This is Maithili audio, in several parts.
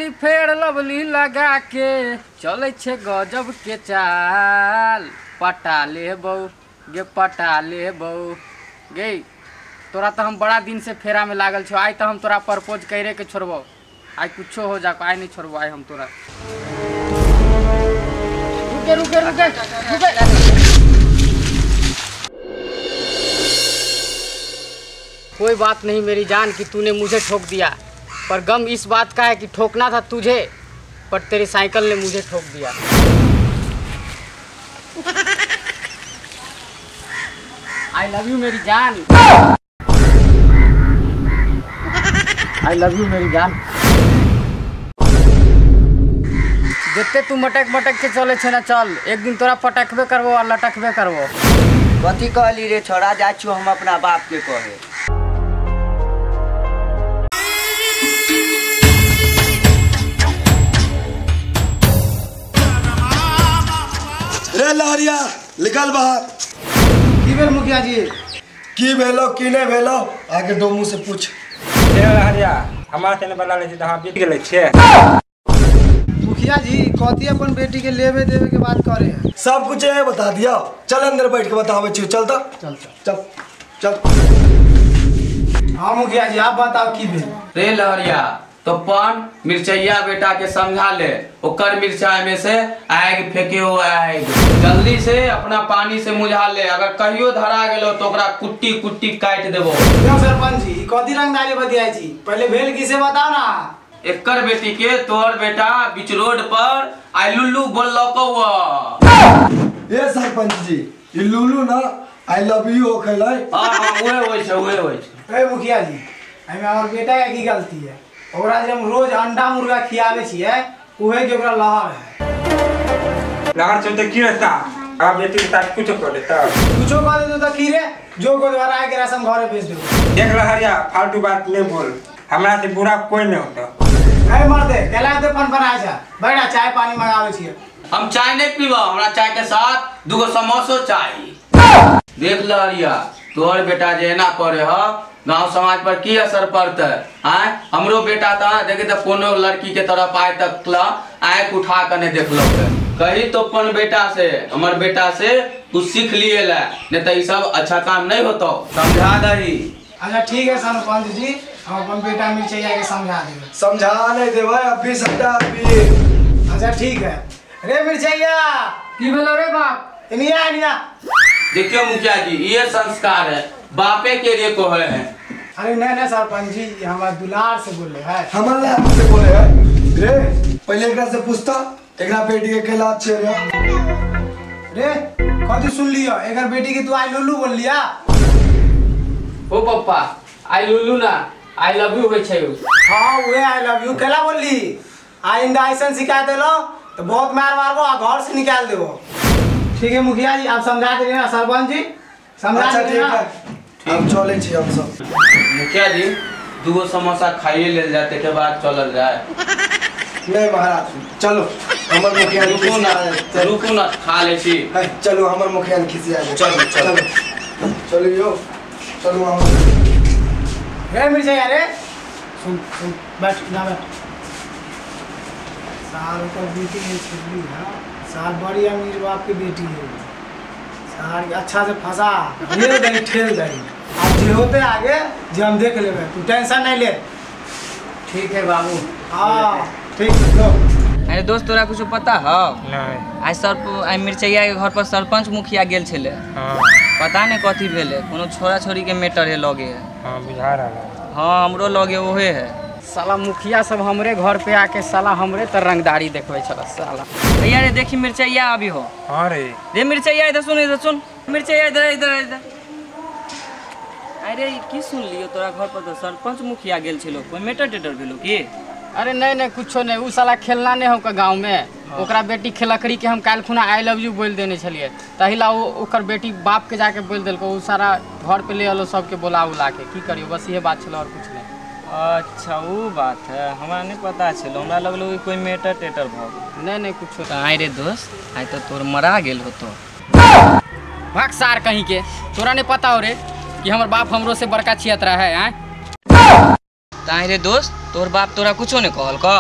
गोरी फेर लवली लगा के चले छे गजब के चाल, पटा ले बऊ गे पटा ले बऊ गे। तोरा तो हम बड़ा दिन से फेरा में लागल छो, आइ तो हम तोरा प्रपोज करे के छोड़बो, आइ कुछो हो जा आइ नहीं छोड़बो आइ हम तोरा। रुके रुके रुके रुके। कोई बात नहीं मेरी जान कि तूने मुझे ठोक दिया, पर गम इस बात का है कि ठोकना था तुझे पर तेरी साइकिल ने मुझे ठोक दिया। I love you मेरी जान, I love you मेरी जान। जितने तू मटक मटक के चले छे ना चल, एक दिन तोरा पटकबे करबो और लटकबे करबो। कथी कहली रे छोड़ा, जा छु हम अपना बाप के कहे। रे लहरिया निकल बाहर। की भेल मुखिया जी? की भेलो की नहीं भेलो आगे डोमू से पूछ। रे लहरिया हमरा से बना ले छी त हां बीत गेलै छे। मुखिया जी कथी अपन बेटी के लेवे देवे के बात करे है? सब कुछ है बता दिया, चल अंदर बैठ के बतावे छी। चल त चल चल चल। हां मुखिया जी आप बताओ की भेल? रे लहरिया तो पन मिर्चैया बेटा के समझा ले, ओकर मिर्चाई में से आग फेंके हो आग, जल्दी से अपना पानी से मुझा ले, अगर कहियो धरा गेलो तो ओकरा कुट्टी कुट्टी काट देबो। क्यों सरपंच जी कथी रंगदारी बतियाई छी? पहले भेल की से बताओ ना। एकर बेटी के तोहर बेटा बीच रोड पर आई लुल्लू बोललको। ए सरपंच जी ई लुल्लू ना I love you हो खेलै। हां हां ओए होय छै ओए होय छै। ए मुखिया जी एमे हमर बेटा के की गलती है? ओकरा जे हम रोज अंडा मुर्गा खियावे छियै उहे के ओकरा लहर है। लहर छै त की रहता आ बेटी के साथ कुछ कर देता? कुछो कर देतो त की रे, जो गोदवारा आए के रसम घरे भेज देबो। देख लहरिया फालतू बात नहीं बोल, हमरा से बुरा कोई नहीं होता। ए मर्दे केला दे पन बनाय छ, बैठा चाय पानी मंगावे छियै। हम चाय नहीं पीबो, हमरा चाय के साथ दूगो समोसो चाहिए। देख लहरिया तोहर बेटा जे एना करे ह गांव समाज पर की असर पड़ते? आय हमरो बेटा त देखे त कोनो लड़की के तरफ आय तक आँख उठा के नहीं देखल। कही तो अपन बेटा से हमर बेटा से कुछ सीख लिए ला, नहीं तो ये सब अच्छा काम नहीं होता, समझा दही। अच्छा ठीक है सरपंच जी हम अपन बेटा मिर्चैया के समझा देबे। समझा नहीं देबै अभी सबटा अभी। अच्छा ठीक है। रे मिर्चैया की भेलो रे बाप? इनिया इनिया। देखियो मुखिया जी ये संस्कार है बापे के लिए को है। अरे नहीं नहीं सरपंच जी हमारा दुलार से बोले है। हमारा से बोले है रे, पहले एकरा से पूछता एकरा बेटी के केला छे रे। रे कथी सुन लियो एकर बेटी के तू आई लुल्लू बोल लिया? ओ पप्पा आई लुल्लू ना I love you होय छै। हां उहे I love you केला बोलली? आइंदा ऐसन सिखा देलो तो बहुत मार मारबो आ घर से निकाल देबो। ठीक है मुखिया जी आप समझा दे ना सरपंच जी समझा। अच्छा ठीक है हम चले छी हम सब। मुखिया जी दूगो समोसा खाइए लेल जाते के बाद चलल जाए। नहीं महाराज चलो हमर मुखिया रुको ना रुको ना खा ले छी। चलो हमर मुखिया खिसिया चलो चलो चलो यो चलो हम। रे मिर्चैया रे सुन सुन बैठ ना बैठ। साल का बेटी है छिपली है साल बड़ी अमीर बाप की बेटी है साल अच्छा से फंसा रेल दही ठेल दही अब जे होते आगे जे हम देख लेबे, तू टेंशन नहीं ले। ठीक है बाबू। हाँ ठीक लो। अरे दोस्त तोरा कुछ पता हो? नहीं। आइ सर आइ मिर्चैया के घर पर सरपंच मुखिया गेल छले। हां पता नहीं कथी भेले, कोनो छोरा छोरी के मैटर है लगे है। हां बुझा रहा है। हां हमरो लगे ओहे है। साला मुखिया सब हमरे घर पे आके साला हमरे तर रंगदारी देखबै छला साला। भैया रे देखी मिर्चैया अभी हो। हां रे रे मिर्चैया इधर सुन इधर सुन मिर्चैया इधर इधर इधर। अरे की सुन लियो तोरा घर पर तो सरपंच मुखिया गेल छलो, कोई मैटर टेटर भेलो की? अरे नहीं नहीं कुछो नहीं, उ साला खेलना नहीं हो गाँव में। हाँ। ओकरा बेटी खेलकरी के हम काल्हि खुना I love you बोल देने छलिए तहिला ओकर बेटी बाप के जाके बोल देलको, उ सारा घर पे ले अलो सबके बोला उला के। की करियो बस इहे बात छलो और कुछ नहीं। अच्छा वो बात है हमरा नहीं पता छलो, हमरा लगलो कोई मैटर टेटर भ गेल। नहीं नहीं कुछो। तो आइ रे दोस्त आइ तो तोर मरा गेल होतो। भाग सार कहीं के, तोरा नहीं पता हो रे कि हमर बाप हमरो से बड़का छियत रहा है। ताहि रे दोस्त तोर बाप तोरा कुछो नहीं कहल का?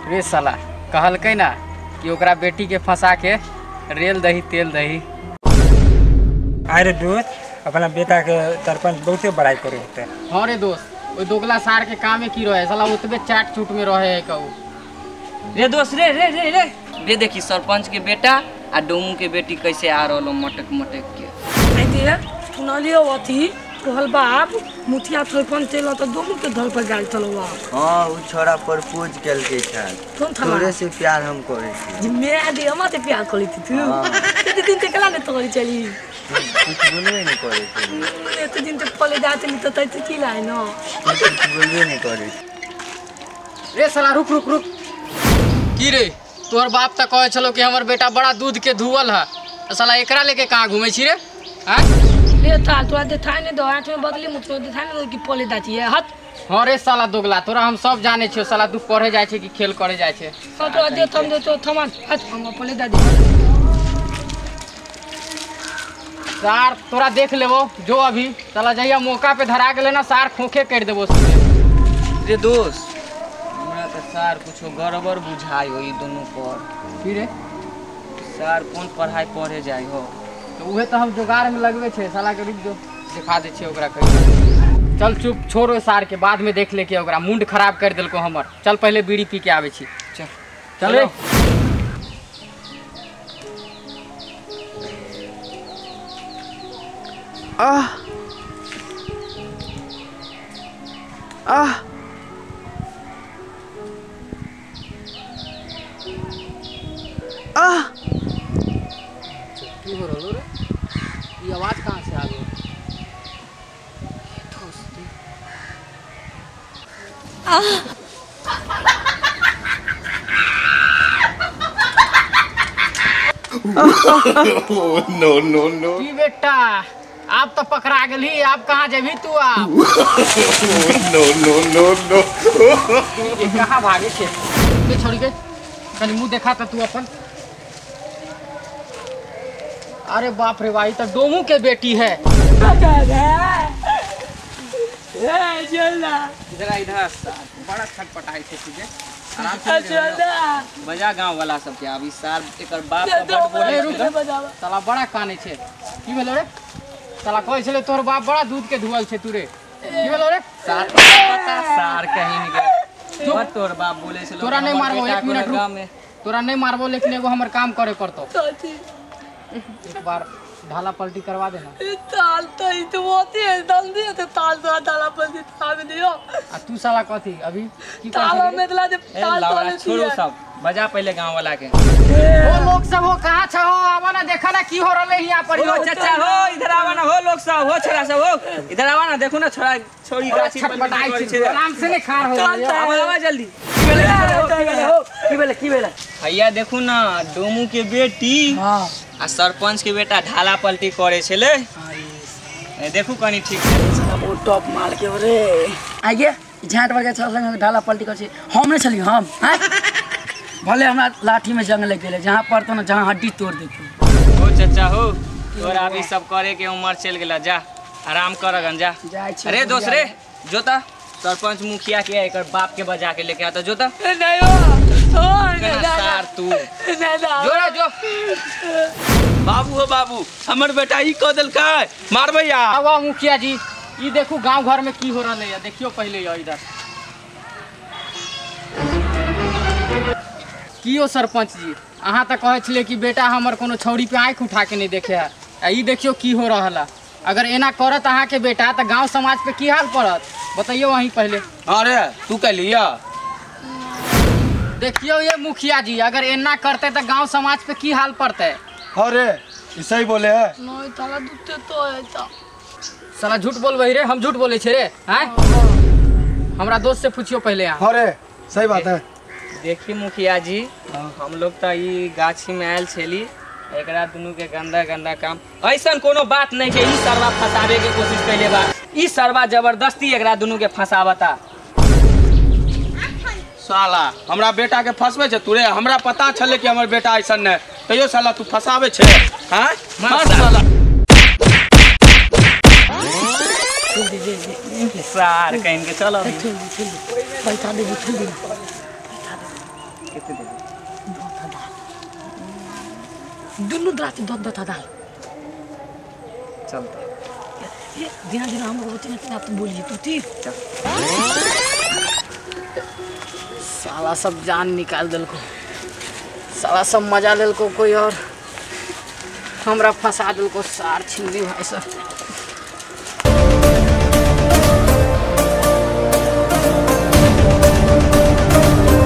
रे साला कहलकै ना कि ओकरा बेटी के फंसा के रेल दही तेल दही। अरे दोस्त अपना बेटा के सरपंच बहुते बड़ाई करे होते। हाँ रे दोस्त ओई दोगला सार के कामे की रहे साला उतबे चाट चूट में रहे है कहू। रे दोस्त रे रे रे रे रे देखी सरपंच के बेटा आ डोमू के बेटी कैसे आ रहलो मटक मटक के। आइते सुनलियो अथी तोहर बाप मुखिया सरपंच चल त डोमू के धर पर गेल चलवा। हां उ छोरा प्रपोज केलकै छल, तोरे से प्यार हम करे छी। जी मैं दे हम ते प्यार करी थी तू ते दिन ते कला ने तोरी चली कुछ बोलबे नहीं करे छी। एते दिन ते पले जात नहीं त तै की लाय न कुछ बोलबे नहीं करे। रे साला रुक रुक रुक की रे तोहर बाप त कहे छलो कि हमर बेटा बड़ा दूध के धुअल है, साला एकरा लेके कहां घूमे छी रे? हां ले ताल तोरा देखाय नहीं दो आंख में बदली मुझको देखाय नहीं दो कि पले दाती है हट। हां रे साला दोगला तोरा हम सब जाने छियो साला तू पढ़े जाय छै कि खेल करे जाय छै। हां तोरा दे थम दे तो थमा हट हम पले दादी सार तोरा देख लेबो जो अभी साला जहिया मौका पे धरा गेले ना सार खोखे कर देबो। रे दोस्त हमरा त सार कुछो गड़बड़ बुझाय हो ई दोनों पर। की रे सार कोन पढ़ाई पढ़े जाय हो? तो उहे तो हम जोगार में लगबे छे साला के रुक जो दिखा दे छे ओकरा कहियो। चल चुप छोड़ो सार के बाद में देख ले के ओकरा मुंड खराब कर देलको हमर। चल पहले बीड़ी पी के आवे छी। चल चल रे। आह आह आह की हो रहलो रे? ये आवाज कहाँ से आ गई? नो नो नो की बेटा आप तो पकड़ा गेली, आप कहाँ जेबी तू? आप नो नो नो नो ये कहाँ भागे छे? के छोड़ी के कनी मुंह देखा त तू अपन। अरे बाप रे भाई तो डोमू के बेटी है। इधर इधर बड़ा छटपटाई छे तुझे। आराम से बजा गांव वाला सब के अभी सार एकर बाप का बड़ बोले रुक साला बड़ा काने छे। की भेलो रे? साला कहै छले तोहर बाप बड़ा दूध के धुअल छे तू रे। की भेलो रे? सार पता सार कहीं नहीं गए तोहर बाप बोले छले। तोरा नहीं मारबो एक मिनट रुक, तोरा नहीं मारबो लेकिन एगो हमर काम करे पड़तो। एक बार ढाला पलटी करवा देना। ताल तो ई तो होती है दल दिए तो ताल तो ढाला पलटी थामे दियो। आ तू साला कथी अभी की ताल में दला दे ताल तो छोड़ो सब बजा पहले गांव वाला के। ओ लोग सब हो कहां छ हो आवा ना देखा ना की हो रहले हियां पर। ओ चाचा हो इधर आवा ना, हो लोग सब हो छोरा सब हो इधर आवा ना, देखो ना छोरा छोरी गाछी पर छटपटाई छै आराम से नहीं खा हो। आवा आवा जल्दी। की भेलै की भेलै? भैया देखू ना डोमू के बेटी हां आ सरपंच के बेटा ढाला पलटी करे छले। देखू कनी ठीक से वो टॉप माल के रे आगे झाट वर्ग छल संग ढाला पलटी कर छै। हम नहीं छली हम हैं भले हमरा लाठी में जंग लग गेले जहां पड़तो ना जहां हड्डी तोड़ देतो। ओ चाचा हो तोरा अभी सब करे के उम्र चल गेला, जा आराम कर गन जा। अरे दोस्त रे जोता सरपंच मुखिया के एकर बाप के बजा के लेके आता जोता। नहीं हो ओ सार तू जोरा जो बाबू हो बाबू हमर बेटा ई क देलकै मारबै। आवा मुखिया जी ई देखू गांव घर में की हो रहलै है, देखियो पहले यो इधर की हो सरपंच जी अहाँ त कहै छलियै कि बेटा हमर कोनो छौड़ी पे आँखि उठा के नहीं देखे है, आ ई देखियो की हो रहल है। अगर एना करत अहाँ के बेटा त गांव समाज पे की हाल पड़त बताइयो वहीं पहले। अरे तू कहलिया देखियो ये मुखिया जी अगर एना करते त गांव समाज पे की हाल पड़ते। अरे ई सही बोले है। नहीं ताला दुते तो है ता साला झूठ बोलबै रे, हम झूठ बोले छे रे हैं? हमरा दोस्त से पूछियो पहले यहाँ। अरे सही बात है। देखी मुखिया जी हम लोग तो ई गाछी में आयल छली एकरा दुनू के गंदा गंदा काम ऐसन कोनो बात नहीं के ई सरवा फंसावे के कोशिश कैले बा, ई सरवा जबरदस्ती एकरा दुनू के फंसावता। साला हमरा बेटा के फंसबै छै तू रे, हमरा पता छले कि हमर बेटा ऐसन नै तैयो साला तू फंसाबै छै हैं? मार साला सार कहिन के चलो पैसा दे। कते देबे? 10,000 दुनू दराते 10,000। चलता ये दिना दिना हम रोते ना तो बोलिए तू ठीक। साला सब जान निकाल देलको, साला सब मजा लेलको कोई और हमरा फंसा देलको सार छिंदी भाई सब।